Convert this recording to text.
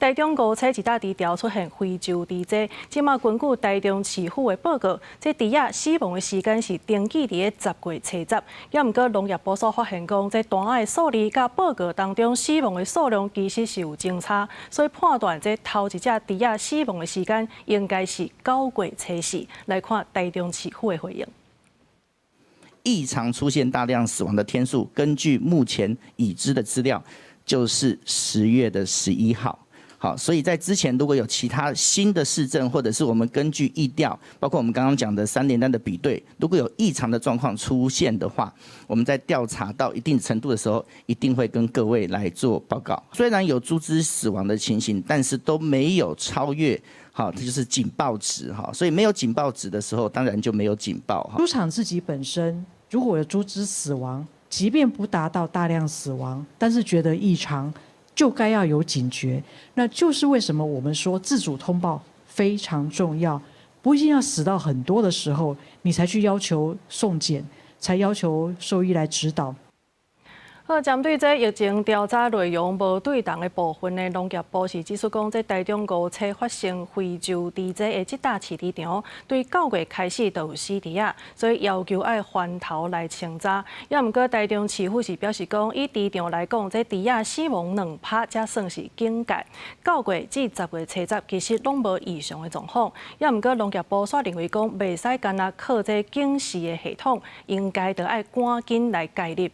台中五車一搭豬寮出現非洲豬災，這馬根據台中市府的報告，這豬仔死亡的時間是登記佇咧10月初十。也毋過農業部所發現講，這單仔的數字佮報告當中死亡的數量其實是有相差，所以判斷這頭一隻豬仔死亡的時間應該是9月初四。來看台中市府的回應。異常出現大量死亡的天數，根據目前已知的資料，就是10月的11號。好，所以在之前如果有其他新的事證，或者是我們根據疫調，包括我們剛剛講的三聯單的比對，如果有異常的狀況出現的話，我們在調查到一定程度的時候，一定會跟各位來做報告。雖然有豬隻死亡的情形，但是都沒有超越。好，這就是警報值哈，所以沒有警報值的時候，當然就沒有警報哈。豬場自己本身，如果有豬隻死亡，即便不達到大量死亡，但是覺得異常，就該要有警覺。那就是為什麼我們說自主通報非常重要，不一定要死到很多的時候，你才去要求送檢，才要求獸醫來指導。好，針對這疫情調查內容無對同的部分呢，農業部是指出講，這台中五車發生非洲豬災的這搭飼豬場，對9月開始就有死豬仔，所以要求愛環頭來清查。也毋過台中市府是表示講，以豬場來講，這豬仔死亡2趴才算是警戒。9月至10月初十，其實攏無異常的狀況。也毋過農業部煞認為講，袂使干焦靠這警示的系統，應該著愛趕緊來介入，